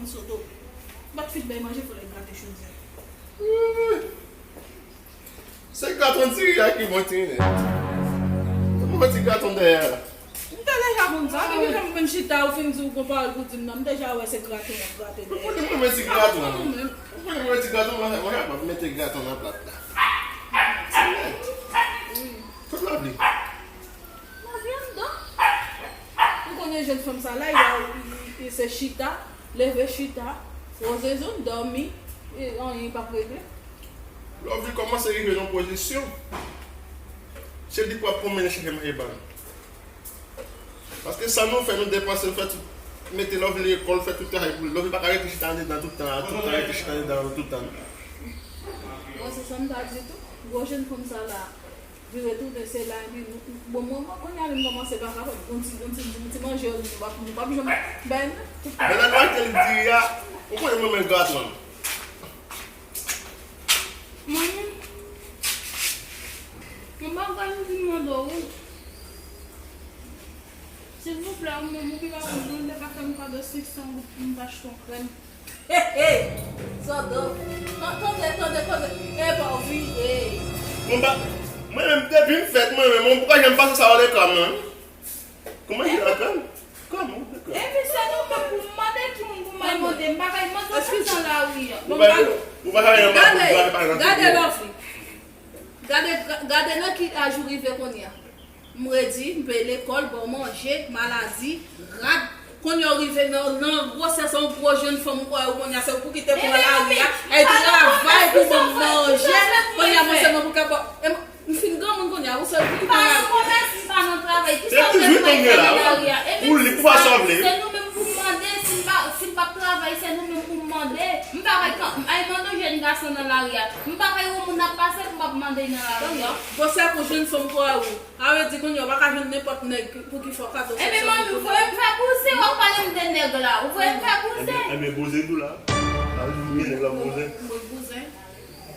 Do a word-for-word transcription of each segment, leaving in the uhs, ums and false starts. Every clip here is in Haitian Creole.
Soto. M pa t fin bay manje, fò l al grate chodiè. Se graton diri a ki bon, timoun. Mwen ti graton dèyè a. M te deja konn sa, depi lè m menm chita, ou fin di w gon pawòl pou di m nan, m deja wè se graton w ap grate dèyè. Ou konnen mwen ti graton. Ou konnen mwen ti graton, mwen, mwen kapab mete graton nan plat la. Kot Lovely? Lovely anndan. Ou konnen jèn fanm sa la, y a, y, y, se chita, leve chita, poze zòn, dòmi, e anyen p ap regle. Lovely kòmanse rive nan pozisyon. Se li k ap pran mennen chèche manje ba nou. Paske sa nou fè, nou depanse, nou fè tout, mete Lovely lekòl, fè tout travay pou li. Lovely pa ka rete chita andedan tout tan, tout tan rete chita andedan tout tan. Bon, se sa m ta di tou. Gwo jèn fanm sa la, vire tounen, se la, epi nou, bon, mwen, mwen, kounye a, m kòmanse pa kapab. Bon, ti, bon, ti, bon, ti manje, nou p ap, nou p ap janm bay, non. Men lè nou achte li diri a, ou konnen mwen menm graton. Mwen menm, yon bagay m vin mande w, wi. Silvouplè, ou menm, ou pi pa konn, ou te ka fè m kado senk san goud pou m ta achte yon krèm. Hey, hey! Sòt dòf. Tande, tande, tande. Epa, w vire. Bon, ba, mwen menm, depi m fèt, mwen menm, mwen poko janm pase sa yo lekòl, non. Kòman se lakòl? Kòman? Epi se nou menm pou mande ki moun pou m al mande. M pa kay mande w tout nan lari a. Ou pa, ou pa kay anba pou gade, gade Lovely. Gade, ga- gade nan ki laj ou rive kounye a. M redi, m peye lekòl, ba w manje, maladi, rad. Kounye a w rive nan, nan gwosès yon gwo jèn fanm, ou kwè ou kounye a se ou pou kite pou nan lari a. E travay pou ban m manje. Kounye a mwen sèlman pou ka ba. M fin granmoun kounye a, ou sèl ki pa nan komès, m pa nan travay. Kisa w vle m al fè nan lari a? Epi si sa, se nou menm pou mande, si m pa, si m p ap travay, se nou menm pou mande. M pa kay, ay, mande yon jèn gason nan lari a. M pa kay wè moun ap pase pou m ap mande nan lari a. Gwosè pou jwenn fanm kwa ou. A vle di kounye a, ou pa ka jwenn nenpòt nèg pou ki fè w kado senk san goud. Ebyen, manmi, ou voye m fè bouzen, w ap pale m de nèg la. Ou voye m fè bouzen. Ebyen, ebyen, bouzen tou la. A vle di ou gen nèg la bouzen. Mwen bouzen.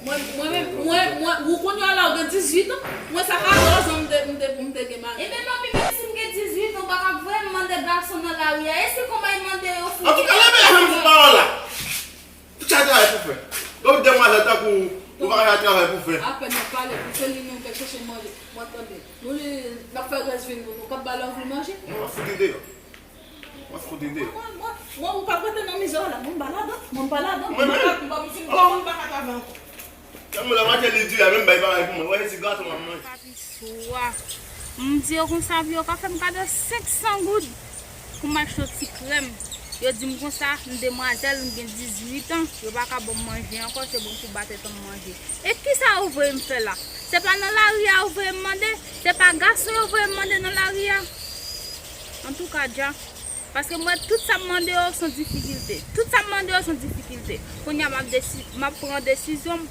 Mwen, mwen menm, mwen, mwen, ou kounye a la, ou gen dizuit an. Mwen sa katòz an m te, m te, m te gen mari. Ebyen, manmi, menm si m gen dizuit an, ou pa ka voye m mande gason nan lari a. E si kòman y mande yo fou? Antouka, leve avè m pou pawòl la. Tout sa travay pou fè. Lòt demwazèl tankou ou pa ka travay pou fè. Apèn w ap pale, se li menm k ap chèche manje. Mwen tande. Nou li, n ap fè rès vi nou, nou k ap ba lòv li manje. Mwen fout li deyò. Mwen fout li deyò. Mwen, mwen, mwen, ou p ap rete nan mizè w la. Mwen m pa ladan. Mwen m pa ladan. Mwen menm. Mwen pa, mwen pa, mwen pa ka travay ankò. Kè mwen la mache li di la, menm bay bagay pou mwen. Wè, se gato m ap manje. Swa. M di yo konsa, pou yo ka fè m kado senk san goud pou m achte yon ti krèm. Yo di m konsa, m demwazèl, m gen dizuit an, yo pa ka ban m manje ankò, se bon pou ba tèt an m manje. E kisa yo voye m fè la? Se pa nan lari a yo voye m mande? Se pa gason yo voye m mande nan lari a? Antouka, dja. Paske m wè tout sa m mande yo se yon difikilte. Tout sa m mande yo se yon difikilte. Kounye a m ap desi-, m ap pran desizyon m,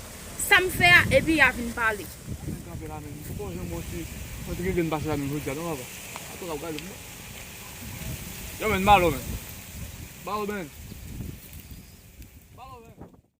sa m fè a, epi y a vin pale. Mwen kanpe la menm. Fò gon jan mwen te, mwen te gen grenn pase la menm jodi a, non, papa? Atò, w ap gade m. Yo, men, balo, men. Balo, men.